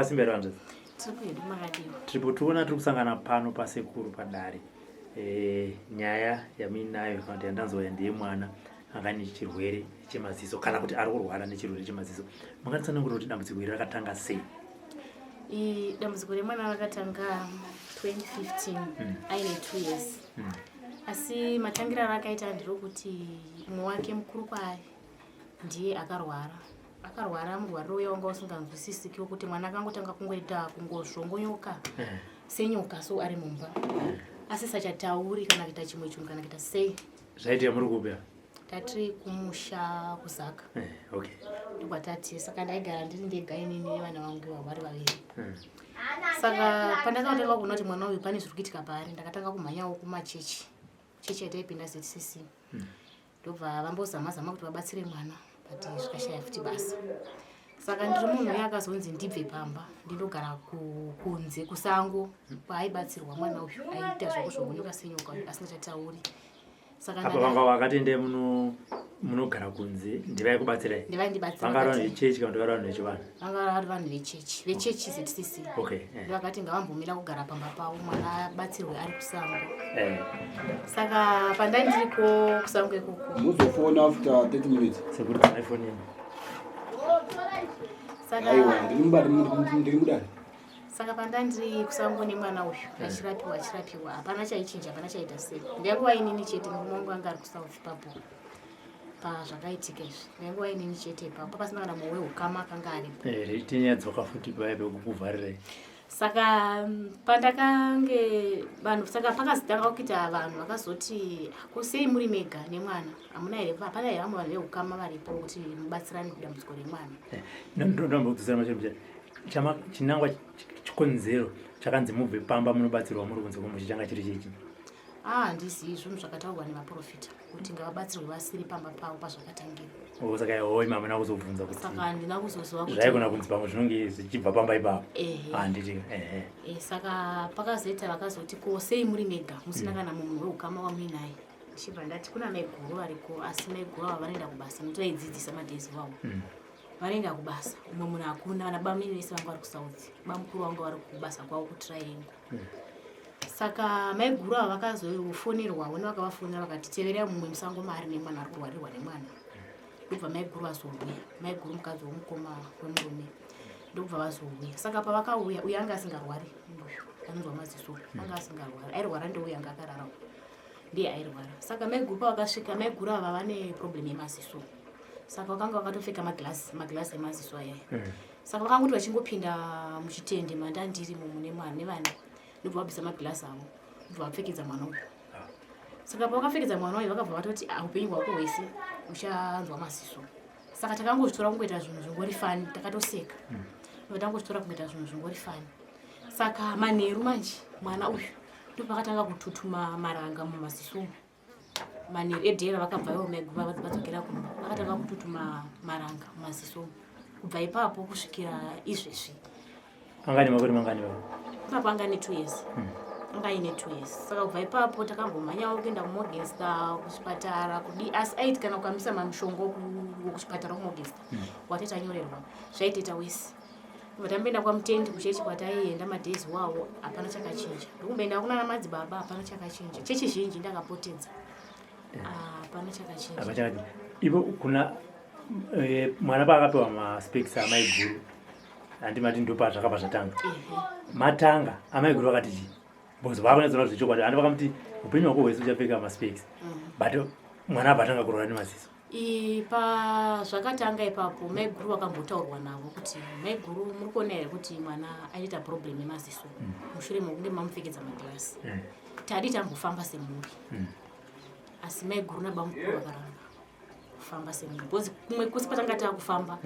Makasimba here hanzvadzi? Tiri kuhedu makadiwa. Tiripo tiona tiri kusangana pano pasekuru padare. E, nyaya yamuinayo kana kuti yandanzwa ndeyemwana anga nechirwere chemaziso kana kuti ari kurwara nechirwere chemaziso. Mungatitsanangurira kuti dambudziko iri rakatanga sei? Dambudziko remwana rakatanga 2015 aine 2 years. Asi matangiro arakaita nderokuti mumwe wake mukuru kwaari ndiye akarwara. Akarwara murwariro uya wanga usinganzwisisiki wekuti mwana akangotanga kungoita kungozvongonyoka senyoka so ari mumba. Asisachatauri kana kuita chimwe chinhu kana kuita sei. Zvaitika muri kupi? Tatiri kumusha kuZaka. Okay. Ndokwatati saka ndaigara ndiri ndega inini nevana vangu ivavo vari vaviri. Saka pandakatanga kuona kuti mwana uyu pane zviri kuitika paari, ndakatanga kumhanyawo kumachechi. Chechi yataipinda ZCC. Ndobva vambozama zama kuti vabatsire mwana but zvikashaya futi basa. Saka ndiri munhu uya akazonzi ndibve pamba ndindogara kunze kusango kwaaibatsirwa mwana uyu aiita zvekuzvongonyoka senyoka uyu asingachatauri. Saka Apa vanga vakati endai munogara kunze ndivaikubatsirai. Ndivaindibatsira. Vanga vari vanhu vechechi kana kuti vari vanhu vechivanhu? Vanga vari vanhu vechechi, vechechi ZCC. Okay. Ndovakati ngavambomira kugara pamba pavo mwana abatsirwe ari kusango. Saka pandai ndiriko kusango ikoko. Muzofona after 30 minutes. Sekuru tsanai foni yenyu. Saka Aiwa, ndiri mubari, ndiri mudare. Saka pandandiri kusango nemwana uyu achirapiwa achirapiwa hapana chaichinja, hapana chaita sei. Ndainguva inini chete, murume wangu anga ari kuSouth ipapo pazvakaitika izvi. Ndainguva inini chete ipapo pasina kana mumwe weukama akanga aripo. Tinyadzoka futi paya pekukuvharirai. Saka pandakange vanhu, saka pakazotanga kuita vanhu vakazoti ko sei muri mega nemwana, hamuna here, hapana here vamwe vanhu veukama varipo kuti mubatsirane kudambudziko remwana? Ndombokudzosera mashure mbichana. Chinangwa chikonzero chakanzi mubve pamba munobatsirwa muri kunze kwemusha changa chiri chichi? Handizivi, zvinhu zvakataurwa nevaprofita kuti ngavabatsirwe vasiri pamba pavo pazvakatangira. Oh, saka hoi hamuna kuzobvunza kuti Saka handina kuzoziva kuti zvaigona kunzi pamwe zvinonge zvichibva pamba ipapo. Ehe. Handiti, ehe. Saka pakazoita vakazoti ko sei muri mega musina kana mumwe weukama wamuinaye? Ndichibva ndati kuna maiguru variko, asi maiguru ava vanoenda kubasa nokuti vaidzidzisa madhezi wavo. Vanoenda kubasa, umwe munhu hakuna, vana bamnini vese vanga vari kuSouth, bamukuru vanga vari kubasa kwavo kuTriangle. Saka maiguru ava vakazofonerwawo nevakavafonera vakati teverai mumwe musango maari nemwana ari kurwarirwa nemwana. Ndobva maiguru vazouya, maiguru mukadzi womukoma wemurume, ndobva vazouya. Saka pavakauya, uyu anga asingarwari, uyu anonzwa maziso, anga asingarwari, airwara ndouyu anga akararawo, ndiye airwara. Saka maiguru pavakasvika, maiguru ava vane problem yemaziso. Saka vakanga vakatopfeka maglass emaziso ayaya. Saka vakangoti vachingopinda muchitende mandandiri mumu nemwana nevana, ndobva vabvisa maglass avo, ndobva vapfekedza mwana uyu. Saka pavakapfekedza mwana uyu vakabva vatoti upenyu hwako hwese uchanzwa maziso. Saka takangozvitora kungoita zvinhu zvingori fani, takatoseka. Ndobva tangozvitora kungoita zvinhu zvingori fani. Saka manheru manje mwana uyu ndopakatanga kututuma maranga mumaziso umu. Manheru edhera vakabva ivo maiguru vadzokera kumba, vakatanga kututuma maranga mumaziso umu. Kubva ipapo kusvikira izvezvi. Anga ane makore mangani baba? Ipapo anga ane 2 years. Anga aine 2 years. Saka kubva ipapo takambomhanyawo kuenda kuMorgenster, kuchipatara, kudi asi aiti kana ukamisa mamishonga wekuchipatara kuMorgenster, watete anyorerwa, zvaitoita wese. Kubva tamboenda kwaMutendi kuchechi kwataienda madays wawo, hapana chakachinja. Ndokumboenda kunana madzibaba, hapana chakachinja. Chechi zhinji ndakapotedza. Hapana chakachinja. Hapana chakachinja. Ivo kuna mwana paakapiwa maspecs amaiguru, handi mati ndopa zvakabva zvatanga. Matanga amaiguru vakati chii? Because vakunyatsoona zvechokwadi, handi vakamuti upenyu hwako hwese uchapfeka maspecs. But mwana abva atanga kurwara nemaziso. Pazvakatanga ipapo maiguru vakambotaurwa navo kuti maiguru muri kuona here kuti mwana aita problem yemaziso mushure mekunge mamupfekedza maglass. Tadi tambofamba semhuri. Asi maiguru nabamukuru vakaramba kufamba semhuri because kumwe kwese kwatanga takufamba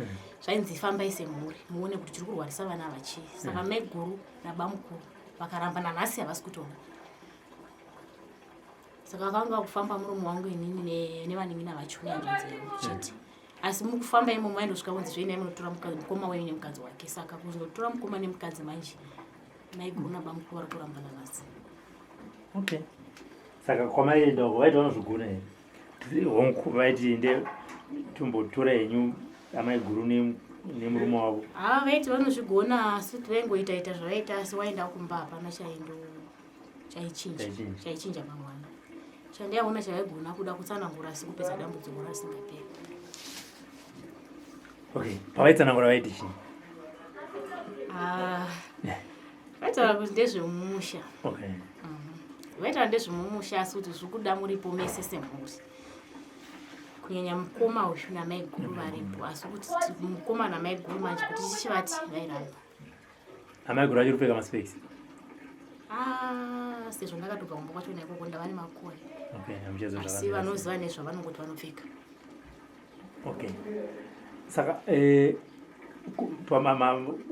zvainzi fambai semhuri muone kuti tiri kurwarisa vana ava chii. Saka maiguru nabamukuru vakaramba, nanhasi havasi kutoona. Saka vakanga vakufamba murume wangu inini nevanin'ina vacho nehanzvadzi yangu chete. Asi mukufamba imomo vaindosvika kunzi zvenai munotora mukoma wenyu nemukadzi wake. Saka kuzotora mukoma nemukadzi manje maiguru nabamukuru vari kuramba nanhasi. Okay. Saka kwamaienda uko vaiti vanozvigona here? Hongu vaiti ende tombotora henyu amaiguru. Nemurume wavo. Haa vaiti vanozvigona asi vaingoita ita zvavaita asi waenda kumba hapana chaindo chaichinja chaichinja pamwana. Chandiaona chavaigona kuda kutsanangura asi kupedza dambudziko rasingaperi. Okay, pavaitsanangura vaiti chii? Ah, vaitaura kuti ndezvemumusha. Okay. Vaitaura ndezvemumusha asi kuti zviri kuda muripo mese semhuri. Kunyanya mukoma uyu namaiguru varipo asi kuti mukoma namaiguru manje kuti tichivati vairamba. Amaiguru achiri kupfeka maspecs? Ah, sezvo ndakatobva kumba kwacho naikoko ndava nemakore. Okay, hamuchazo Asi vanoziva nezvavanongoti vanopfeka. Okay. Saka eh,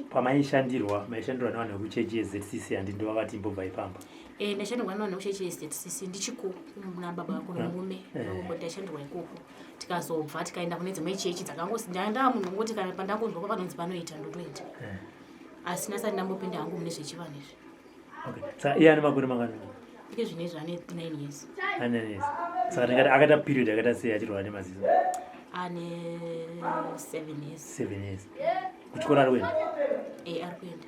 pamaishandirwa maishandirwa nevanhu vekuchechi yeZCC handi ndovakati imbobva ipamba? Eh, ndaishandirwa nevanhu vekuchechi yeZCC ndichiko kuna baba vako nomurume eh. Ndaishandirwa ikoko tikazobva tikaenda kune dzimwe chechi dzakangosi ndaa munhu ungoti kana pandangonzwa kwapanonzi panoita ndotoenda eh. Asi ndasati ndambopinda hangu mune zvechivanhu izvi. Okay. Saka iye ane makore mangani? Ike zvine izvi ane 9 years. Ane 9 years. Saka tingati akaita period akaita sei achirwara nemaziso? Ane 7 years. 7 years. Kuchikoro ari kuenda? Eh, ari kuenda.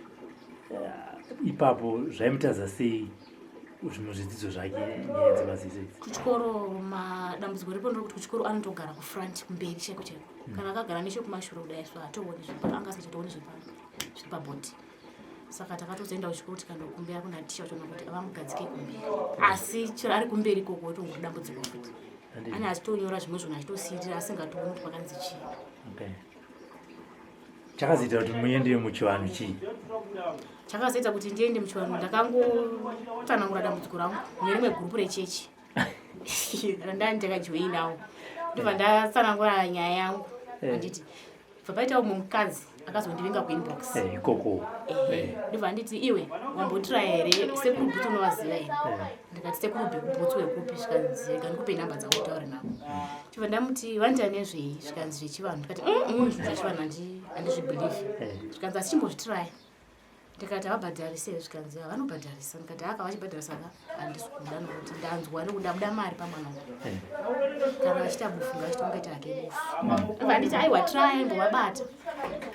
Ipapo zvaimutadza sei muzvidzidzo zvake nyaya dzemaziso idzi? Kuchikoro madambudziko ripo nderekuti kuchikoro anotogara kufront kumberi chaiko chaiko. Kana akagara nechekumashure kudai so hatooni zviri anga asingachatooni zviri pabhodhi. Saka takatozoenda kuchikoro tikandokumbira kuna ticha vacho kuti vamugadzike kumberi. Asi chero ari kumberi ikoko otongori dambudziko futi. Ane achitonyora zvimwe zvinhu achitosiirira asingatooni kuti pakanzi chii. Okay. Chakazoita kuti muende muchivanhu chii? Chakazoita kuti ndiende muchivanhu ndakangotsanangura dambudziko rangu nerimwe gurupu rechechi. Randani ndakajoinawo. Ndobva ndatsanangura nyaya yangu. Handiti bva paita umwe mukadzi akazondivinga kuinbox. Ikoko. Ndobva nditi iwe wambotira here sekuru Bhutsu unovaziva here? Ndikati sekuru Bhutsu wekupi? Zvikanzi rega ndikupe namba dzangu utaure navo. Chibva ndamuti vanoita nezvei? Zvikanzi zvechivanhu. Ndikati zvinhu zvechivanhu handizvibhilivhi. Zvikanzi asi chimbozvitiraya. Ndikati havabhadharisi here? Zvikanzi vanobhadharisa. Ndikati haka vachibhadharisa ka handisi kuda nokuti ndanzwa nekuda buda mari pamwana wangu. Kana vachiita bufu ngavachiita kungaita hake bufu. Ndobva nditi aiwa try imbovabata.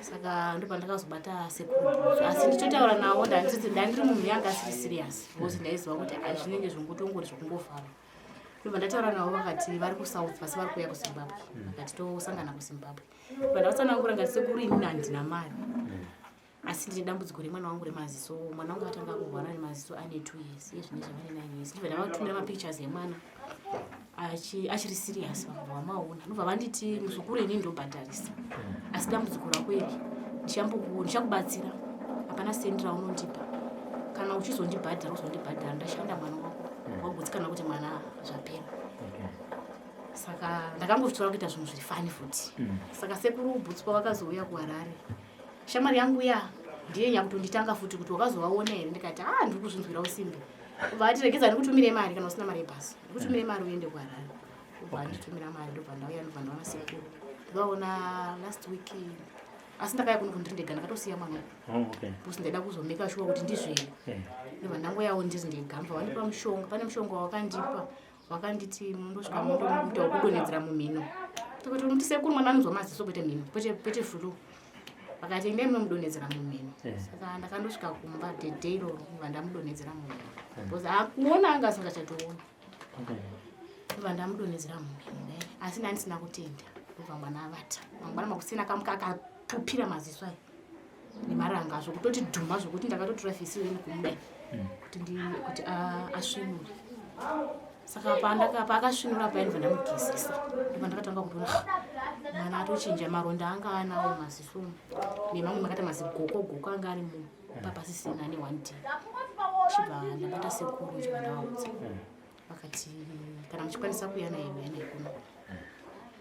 Saka ndopandakazobata sekuru Bhutsu. Asi ndichotaura navo ndandiri munhu yanga asiri serious because ndaiziva kuti zvinenge zvingotongori zvekungofara. Ndobva ndataura navo vakati vari kuSouth vasi vari kuuya kuZimbabwe. Vakati tosangana kuZimbabwe. Ndobva ndavatsanangura ngati sekuru inini handina mari. Asi ndine dambudziko remwana wangu remaziso. Mwana wangu atanga kurwara nemaziso ane 2 years. Iye zvine zvava ne 9 years. Ndibva ndavatumira mapictures emwana achiri serious vakabva vamaona. Ndobva vanditi muzukuru ini ndobhadharisa. Asi dambudziko rako iri ndichakubatsira. Hapana sendi raunondipa. Kana uchizondibhadhara uzondibhadhara ndashanda mwana wako. Wagutsikana kuti mwana zvapera. Saka ndakangozvitora kuita zvinhu zviri fani futi. Saka sekuru Bhutsu pavakazouya kuHarare shamwari yangu ya ndiye nyakutonditanga futi kuti wakazovaona here? Ndikati ah ndiri kuzvinzwira usimbe. Vati regedza ndikutumire mari kana usina mari yebhasi. Ndikutumire mari uende kuHarare. Ndobva nditumira mari ndobva ndauya ndobva ndaona sekuru. Ndakaona last week asi ndakauya kuno kundiri ndega ndakatosiya mwana. Because ndaida kuzomeka sure kuti ndizvo here. Ndobva ndangoyawo ndiri ndega. Ndobva vandipa mushonga, pane mushonga wakandipa. Wakanditi mundosvika mundomuita wekudonhedzera mumhino. Tokati muti sekuru mwana anonzwa maziso kwete mhino, kwete flu. Vakati endai munomudonhedzera mumhino. Saka ndakandosvika kumba the day iroro ndobva ndamudonhedzera mumhino. Because akuona anga asingachatoona. Ndobva ndamudonhedzera mumhino dai. Asi ndanga ndisina kutenda. Ndobva mwana avata. Mangwana makuseni akamuka akapupira maziso ayo. Nemaranga zvokutoti dhuma zvokuti ndakatotora fisi weni kumudai. Kuti kuti asvinure. Saka paakasvinura paya ndobva ndamugezesa. Ndobva ndakatanga kutoona mwana atochinja maronda anga anawo maziso nemamwe makaita mazigoko goko anga ari mu papasisina ne 1 day. Chibva ndabata sekuru chibva ndavaudza. Vakati kana muchikwanisa kuuya naye uya naye kuno.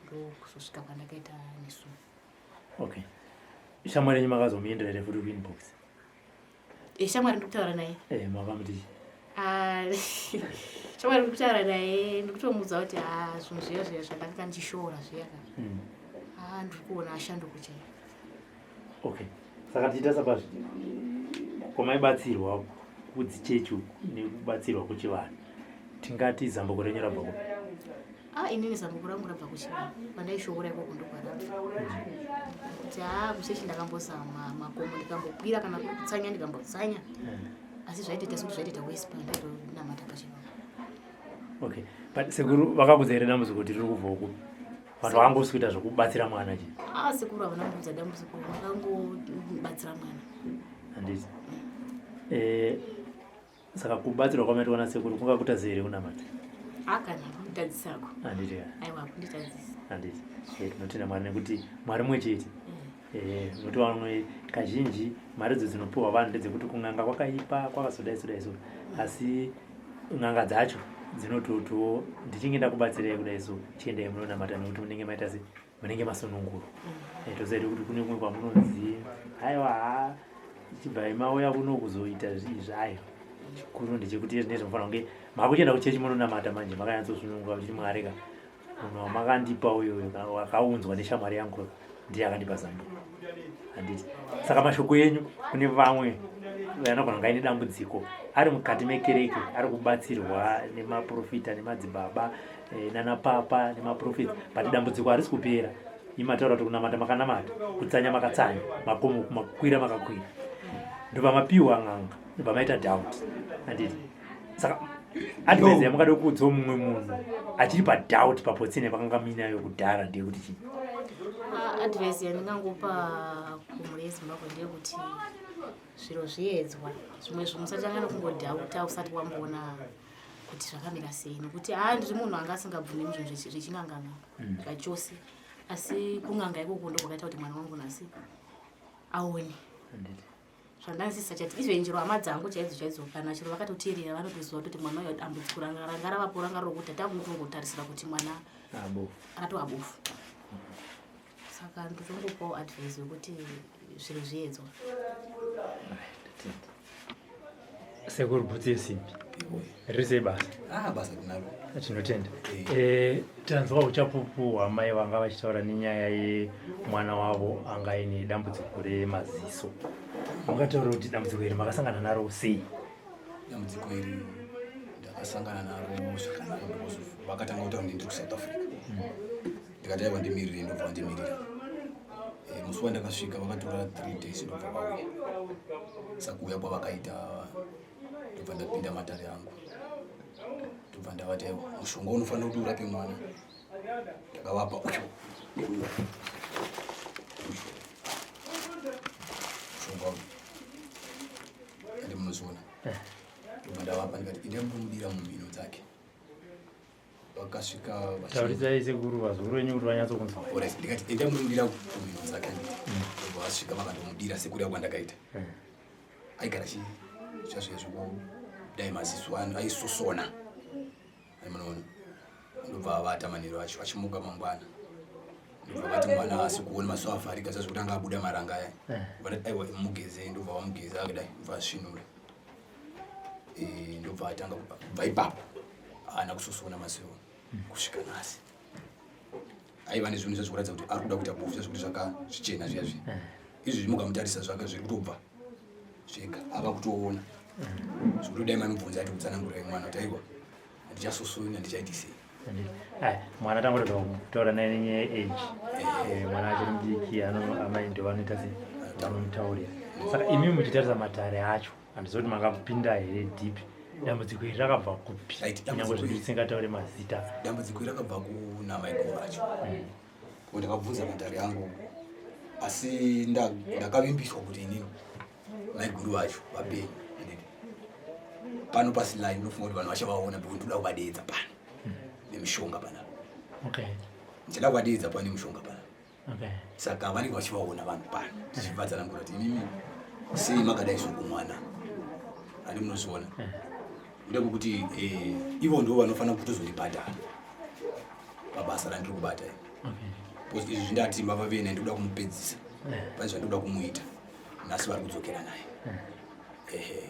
Ndokuzosvika kwandakaita nesu. Okay. Shamwari yenyu makazomuendera here futi kuinbox? Shamwari ndikutaura naye. Makamuti? Shamwari ndikutaura naye ndikutomuudza kuti zvinhu zviya zviya zvandanga ndichishoora zviya ka. Ndiri kuona ashanduko chaiyo. Okay. Saka tichiita sapazvi kwamaibatsirwa kudzichechi nekubatsirwa kuchivanhu tingati zambuko renyu rabva kupi? Ah, inini zambuko rangu rabva kuchivanhu kwandaishoora ikoko ndokwarabva kuti haa kuchechi ndakambozama makomo ndikambokwira kana kuri kutsanya ndikambotsanya asi zvaitoita sekuti zvaitoita wesi pandaitonamata pachivanhu. Okay, but sekuru vakakudza here dambudziko kuti riri kubva uku? Vanhu vakangosi kuita zvekubatsira mwana chii? Ah, sekuru havana kuudza dambudziko, vakangobatsira mwana. Handiti eh, saka kubatsirwa kwamaitwa nasekuru kungakutadzi here kunamata? Akana kunditadzisako. Handiti? Aiwa, kunditadzisa. Handiti. Eh, tinotenda Mwari nekuti Mwari mumwe chete. Eh, nokuti vamwe kazhinji mari idzo dzinopiwa vanhu ndedzekuti kun'anga kwakaipa kwakazodai sodai so, asi n'anga dzacho dzinototiwo ndichinge ndakubatsirai kudai so, chiendai munonamata nekuti munenge maita se munenge masunungurwa. Eh, toziva kuti kune kumwe kwamunonzi haiwa ha chibvai mauya kuno kuzoita izvi. Aiwa, chikuru ndechekuti zvinenge zvinofanira kunge makuchienda kuchechi munonamata manje makanyatsosununguka kuti Mwari ka, munhu wamakandipa uyoyo wakaunzwa neshamwari yangu ndiye akandipa zambuko. Handiti? Saka mashoko enyu kune vamwe vanogona kunge aine dambudziko ari mukati mekereke, ari kubatsirwa nemaprofita nemadzibaba, nanapapa nemaprofita, but dambudziko harisi kupera. Imataura kuti kunamata makanamata, kutsanya makatsanya, makomo makwira makakwira, ndobva mapiwa n'anga, ndobva maita doubt. Handiti? Saka advice yamungada kuudzawo mumwe munhu achiri padoubt papotsine pakanga muinayo kudhara ndeyekuti chii? Ah, advice yandingangopa kumhuri yeZimbabwe ndeyekuti zviro zviedzwa zvimwe zvinhu usatanga nekungodhauta usati wamboona kuti zvakamira sei, nokuti haa, ndiri munhu anga asingabvumi muzvinhu zvechinganganga zvachose, asi kung'anga ikoko ndo kwakaita kuti mwana wangu nhasi aone. Zvandansisa chati even chero hama dzangu chaidzo chaidzo kana chero vakatoteerera vanotoziva kutoti mwana uyo dambudziko ranga ravapo ranga rokuti takungotarisira kuti mwana atova bofu. Saka ndotongopawo advice yekuti zviro zviedzwa. Sekuru bhutsi yesimbi, riri sei basa? Ah, basa tinaro. Tinotenda. Tanzwa uchapupu hwamai vanga vachitaura nenyaya yemwana wavo anga aine dambudziko remaziso. Mungataura kuti dambudziko iri makasangana naro sei? Dambudziko iri ndakasangana naro zvakanaka because vakatanga kutaura ndiri kuSouth Africa. Ndikati aiwa, ndimirire, ndobva vandimirira. Musi wandakasvika vakatora 3 days ndobva vauya. Saka kuuya kwavakaita ndobva ndapinda matare angu, ndobva ndavati aiwa, mushonga unofanira kuti urape mwana ndakavapa uyu neuyu mushonga uyu, andi munozviona. Ndobva ndavapa ndikati inde munomudira mumhino dzake. Vakasvika Taurisai sekuru, vazukuru venyu kuti vanyatsokunzwa. Alright, ndikati enda munomudira kumhino dzake, anditi? Ndobva vasvika vakandomudira sekureva kwandakaita. Aigara chi zvazviya zvekudai maziso ano aisosona, munoona. Ndobva avata manheru acho, achimuka mangwana ndobva vati mwana haasi kuona, maziso avharika zvazvekuti anga abuda maranga aya. Vandati aiwa, mugezei, ndobva vamugeza akadai, ndobva asvinura. Ndobva atanga kubva ipapo haana kusosona maziso kusvika nhasi. Aiva nezvinhu zvazvikuratidza kuti ari kuda kuita bofu, zvazvekuti zvaka zvichena zviya zviya izvi, mukamutarisa zvake zviri kutobva zvega, ava kutoona zvekuti dai mamubvunza ati kutsanangurai mwana kuti aiwa, handichasosoni, handichaiti sei. Ai, mwana tangorega kutaura naye nenyaya yeage. Mwana achiri mudiki, amai ndo vanoita se vanomutaurira. Saka imi muchitarisa matare acho, handizivi kuti makapinda here deep, dambudziko iri rakabva kupi? Right, kunyange dambudziko zvedu iri- tisingataure mazita. Dambudziko iri rakabva kuna maiguru acho. Ko ndakabvunza matare angu, asi ndakavimbiswa kuti inini maiguru vacho vapenyu. Handiti pano pasiline unofunga kuti vanhu vachavaona because ndoda kuvadeedza pano nemishonga panapa. Ndichada kuvadeedza pano nemishonga panapa. Saka vanenge vachivaona vanhu pano tichivatsanangura kuti imimi sei makadai sokumwana, handi munozviona? Ndekuti ivo ndo vanofanira kutozondibhadhara pabasa randiri kubata iri. Because izvi zvindati mavavena ndikuda kumupedzisa pane zvandikuda kumuita nhasi, vari kudzokera naye, ehe,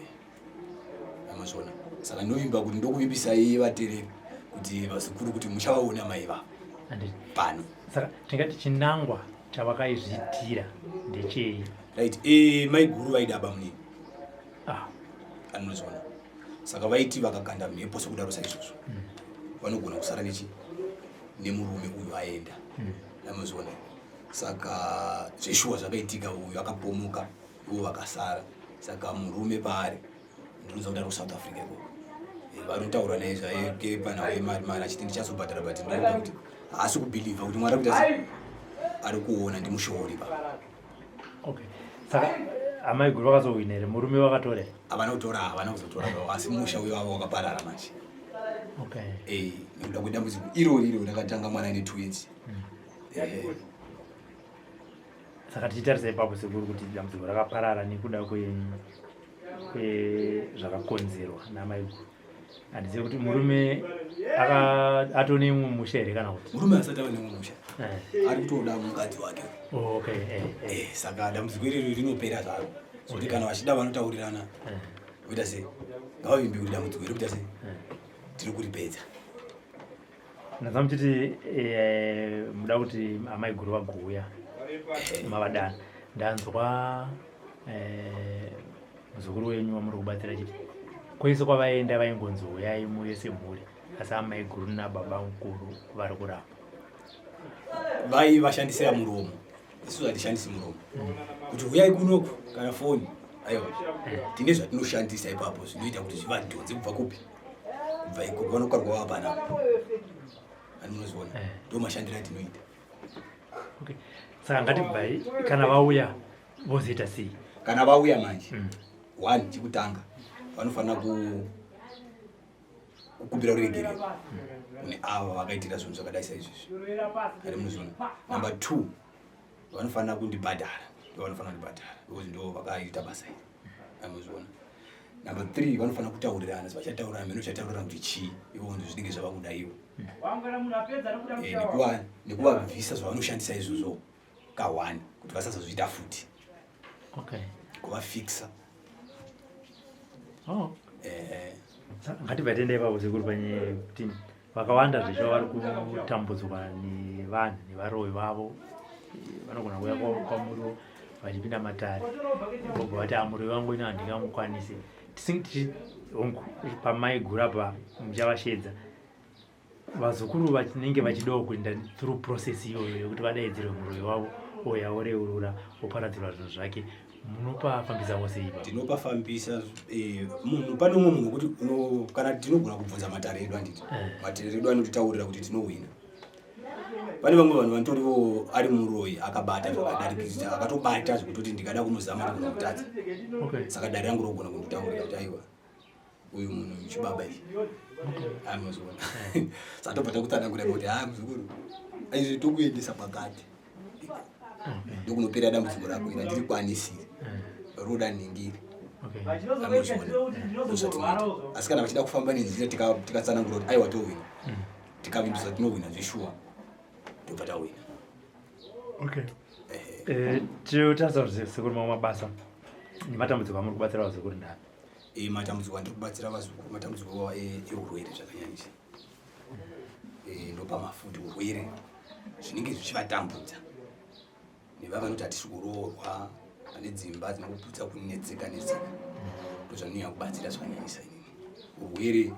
amazviona. Saka ndinovimba kuti ndokuvimbisai vateereri kuti vazukuru kuti muchavaona mai vavo Handiti. pano. Saka tingati chinangwa chavakaizviitira ndechei? Right, maiguru vaida bamunini. Anozviona. Saka vaiti vakakanda mhepo sekudaro saizvozvo vanogona kusara nechi Nemurume uyu aenda, amazviona. Saka zveshuwa zvakaitika, uyu akapomuka, ivo vakasara. Saka murume paari, ndinoziva kuti ari kuSouth Africa ikoko. Vanotaura naye zvaeke panhau yemari, mari achiti ndichazobhadhara, but ndinoona kuti haasi kubhilivha kuti mwari akuita sei, ari kuona ndimushori pa. Okay, saka amaiguru vakazohwina here? Murume vakatora here? Havana kutora, havana kuzotora zvavo, asi musha uyo wavo wakaparara manje. Nekuda kwedambudziko irori iro rakatanga mwana ane 2 years. Saka tichitarisa ipapo, sekuru, kuti dambudziko rakaparara nekuda kwezvakakonzerwa namaiguru, handizivi kuti murume atone imwe musha here kana kuti? Murume asati ava nemwe musha. Ari kutoda mukadzi wake. Oh, okay. Saka dambudziko iriri rinopera zvaro, zvokuti kana vachida vanotaurirana, voita sei, ngavavimbe kuti dambudziko iri kuita sei, tiri kuripedza. Ndazva muchiti muda kuti amaiguru vagouya mavadana. Ndanzwa muzukuru wenyu wamuri kubatsira chiti kwese kwavaenda vaingonzi uyai muye semhuri, asi amaiguru nababa mukuru vari kuramba. Vai vashandisira muromo, isusu hatishandisi muromo kuti uyai kunoku kana foni, aiwa. Tine zvatinoshandisa ipapo zvinoita kuti zvivadhonze kubva kupi, kubva ikoko vanokarwa vava panapa, anonozviona. Ndo mashandiro atinoita. Okay. Saka ngatibvai, kana vauya vozoita sei? Kana vauya manje, one, chekutanga vanofanira kukumbira ruregerero kune ava vakaitira zvinhu zvakadai saizvizvi, ari munozviona. Number two, vanofanira kundibhadhara, ndo vanofanira kundibhadhara because ndo vakaita basa iri, amuzviona. Number three, vanofanira kutaurirana, vachataurirana mene uchataurirana kuti chii ivo ndo zvinenge zvava kuda ivo. Nekuvabvisa zvavanoshandisa izvozvo ka1 kuti vasazozviita futi. Kuvafikisa. Ngatibva tienda ipapo, sekuru, panyaya yekuti vakawanda zvecho vari kutambudzwa nevanhu nevaroyi vavo. Vanogona kuuya kwamuri vachipinda matare, vobva vati, "Amuroyi wangu ino handingamukwanisi." Hongu, pamaiguru apa muchavashedza vazukuru vanenge vachidawo kuenda through process iyoyo yekuti vadaidzirwe muroyi wavo ouya oreurura oparadzirwa zvinhu zvake. Munopafambisa wose ipa? Tinopafambisa. Munhu, pane umwe munhu wekuti kana tinogona kubvunza matare edu, handiti? Matare edu anotitaurira kuti tinohwina. Pane vamwe vanhu vanotoriwo ari muroyi akabata zvakadarikidza, akatobata zvekutoti ndikada kumuzama ndogona kutadza. Saka dare rangu rogona kunditaurira kuti aiwa, uyu munhu chibaba ichi, amazviona. Saka tobva takutsanangura kuti ha, muzukuru, aizvi tokuendesa pakati, ndokunopera dambudziko rako iri, handirikwanisiri, roda ningiri. Amazviona, ndozvatinoita. Asi kana vachida kufamba nenzira, tikatsanangura kuti aiwa, tohwina, tikavimbisa tinohwina zveshuwa, tobva tahwina. Okay. Tinotarisa kuti, sekuru, mamwe mabasa nematambudziko amuri kubatsira vazukuru ndapi? Matambudziko andiri kubatsira vazukuru, matambudziko eurwere zvakanyanyisa. Ndopamafuti urwere zvinenge zvichivatambudza, neva vanoti hatisi kuroorwa, vane dzimba dzinongoputsa, kunetseka netseka, ndozvanonyanya kubatsira zvakanyanyisa inini. Urwere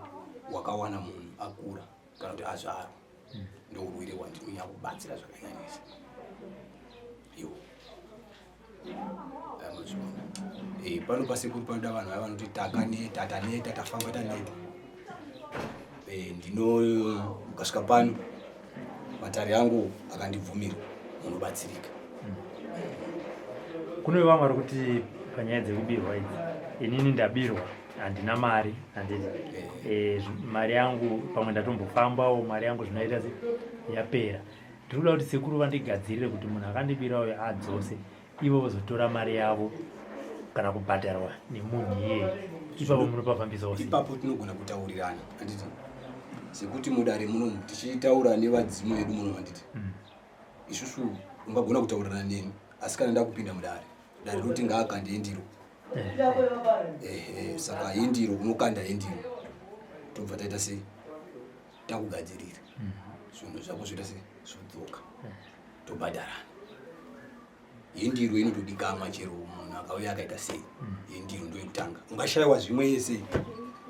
hwakawana munhu akura kana kuti azvarwa, ndo urwere hwandinonyanya kubatsira zvakanyanyisa iwo, amazviona. Pano pasekuru panoda vanhu vaya vanoti takaneta, taneta, tafamba, taneta. Ndino ukasvika pano, matare angu akandibvumira, munobatsirika. Kune vamwe vari kuti panyaya dzekubirwa idzi, inini ndabirwa, handina mari, handiti? Mari yangu pamwe ndatombofambawo, mari yangu zvinoita se yapera. Ndiri kuda kuti sekuru vandigadzirire kuti munhu akandibira uyo adzose, ivo vozotora mari yavo kana kubhadharwa nemunhu iyeye. Ipapo munopafambisawo sei? Ipapo tinogona kutaurirana, handiti? Sekuti mudare munomu tichitaura nevadzimu vedu muno, handiti? Isusu ungagona kutaurirana neni, asi kana ndakupinda mudare, dare roti ngaakande endiro. Ehe, saka endiro, unokanda endiro, tobva taita sei, takugadzirira zvinhu zvako, zvoita sei, zvodzoka, tobhadharana. Yendiro inotodikamwa chero munhu akauya akaita sei, yendiro ndoyekutanga. Ungashayiwa zvimwe yese,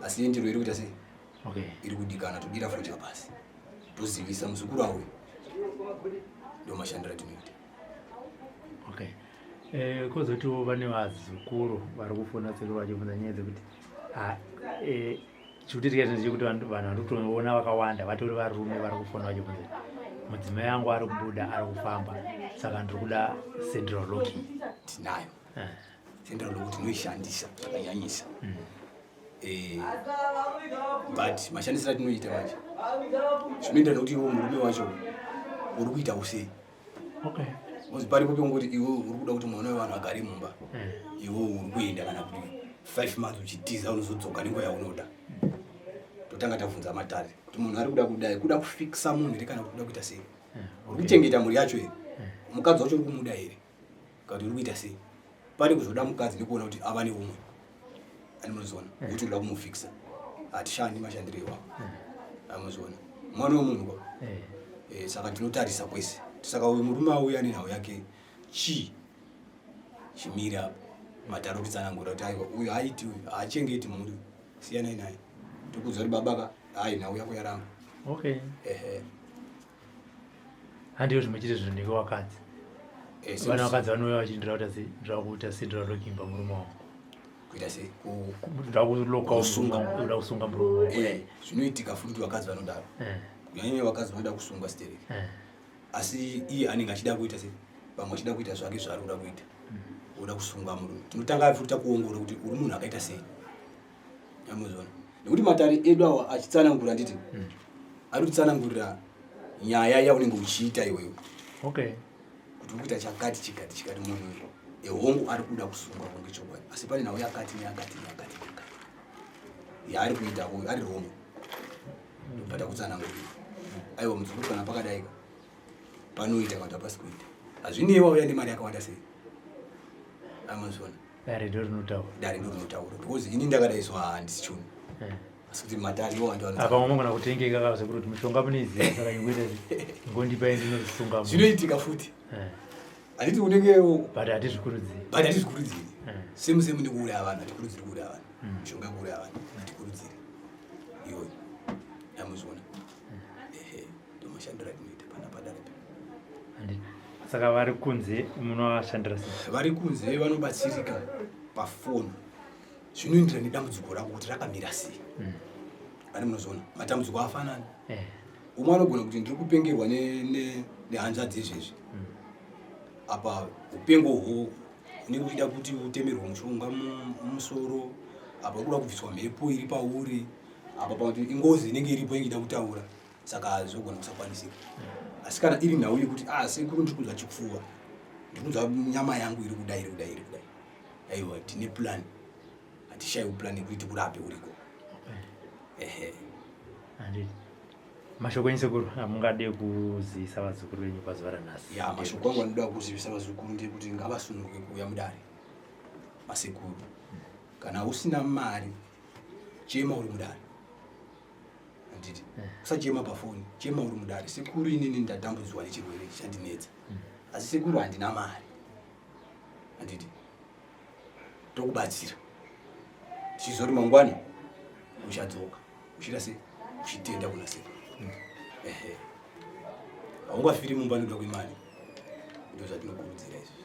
asi yendiro iri kuita sei, iri kudikana. Todira fodya pasi. Tozivisa muzukuru auya. Ndo mashandiro atinoita. Okay. Kozotiwo vane vazukuru vari kufona sekuru vachibvunza nyaya dzekuti chikutoitika chinhu chekuti vanhu vari kutoona vakawanda vatori varume vari kufona vachibvunza mudzimai yangu ari kubuda ari kufamba saka ndiri kuda central locking. Tinayo central locking, tinoishandisa zvakanyanyisa. But mashandisiro atinoita manje zvinoita nekuti iwe murume wacho uri kuita usei. Because paripo pekungoti iwe uri kuda kuti mwana wevanhu agare mumba, iwe uri kuenda kana kuti 5 months uchitiza, unozodzoka nenguva yaunoda. Totanga tabvunza matare kuti munhu ari kuda kudai, kuda kufikisa munhu here kana kuti kuda kuita sei? Uri kuchengeta mhuri yacho here? Mukadzi wacho uri kumuda here kana kuti uri kuita sei? Pane kuzoda mukadzi nekuona kuti ava neumwe ani, munoziona kuti uda kumufikisa. Hatishandi mashandiro iwawo, amuziona mwana wemunhu kwa. Saka tinotarisa kwese. Saka uyu murume auya nenhau yake, chii chimire apo? Mataro kutsanangura kuti aiwa, uyu haiti, uyu haachengeti mhuri, siyanai naye. Tokudza kuti baba ka, hai, nhau yako yaramba. Ehe. Handiyo zvimwe chete zvinhu ndeke vakadzi. Vana vakadzi vanouya vachindira kuita sei? Ndira kuita central locking pamurume wangu. Kuita sei? Ndira kuloka. Kusunga. Kuda kusunga murume wangu. Zvinoitika futi kuti vakadzi vanodaro, kunyanya vakadzi vanoda kusungwa stereki, asi iye anenge achida kuita sei? Vamwe achida kuita zvake zvaari kuda kuita, oda kusunga murume. Tinotanga futi takuongorora kuti uri munhu akaita sei, amuzona, nekuti matare edu awa achitsanangura, nditi ari kutsanangurira nyaya yaunenge uchiita iwewe, kuti uri kuita chakati, chikati, chikati. Munhu uyu ehongu ari kuda kusungwa kunge chokwadi, asi pane nhau yakati neyakati neyakati neyakati yaari kuita uyu ari wrong. Ndobva takutsanangurira, aiwa muzukuru, kana pakadaika panoita kana kuti hapasi kuita. Hazvinei wauya nemari yakawanda sei, amazona. Dare ndo rinotaura. Dare ndo rinotaura, because ini ndakadaiswa handisi chuni, asi kuti matare iwo andu. Apa unogona kutengeka ka sekuru, kuti mishonga munoiziva, saka ingoita ngondipai ndinosunga munhu. Zvinoitika futi. Handiti unenge But hatizvikurudziri. But hatizvikurudziri. Same same nekuuraya vanhu, hatikurudziri kuuraya vanhu. Mishonga yekuuraya vanhu hatikurudziri iyoyo, amuzviona. Ehe, ndomashandiro atinoita pana padare. Handiti. Saka vari kunze munovashandira sei? Vari kunze vanobatsirika pafoni. Zvinoenderana nedambudziko rako kuti rakamira sei. Ani munozoona matambudziko afanani. Umwe anogona kuti ndiri kupengerwa nehanzvadzi izvezvi. Apa upengo hwo unenge uchida kuti utemerwe mushonga mumusoro, apa uri kuda kubviswa mhepo iri pauri, apa pakuti ingozi inenge iripo inenge ichida kutaura, saka zvogona kusakwanisika. Asi kana iri nhau yekuti ah, sekuru, ndiri kunzwa chipfuva, ndiri kunzwa nyama yangu iri kudai, iri kudai, iri kudai, aiwa, tine plan, hatishayiwi plan yekuti tikurape uriko. Ehe. Handiti. Mashoko enyu sekuru amungade kuzivisa vazukuru venyu pazuva ranhasi? Ya, mashoko angu anoda kuzivisa vazukuru ndekuti ngavasununguke kuuya mudare masekuru. Kana usina mari, chema uri mudare, handiti? Usachema pafoni, chema uri mudare: "Sekuru, inini ndatambudzwa nechirwere chandinetsa, asi sekuru handina mari," handiti? Tokubatsira tichiziva kuti mangwana uchadzoka uchiita sei, uchitenda kuna sekuru. Ehe, haungafiri mumba nekuda kwemari. Ndo zvatinokurudzira izvi.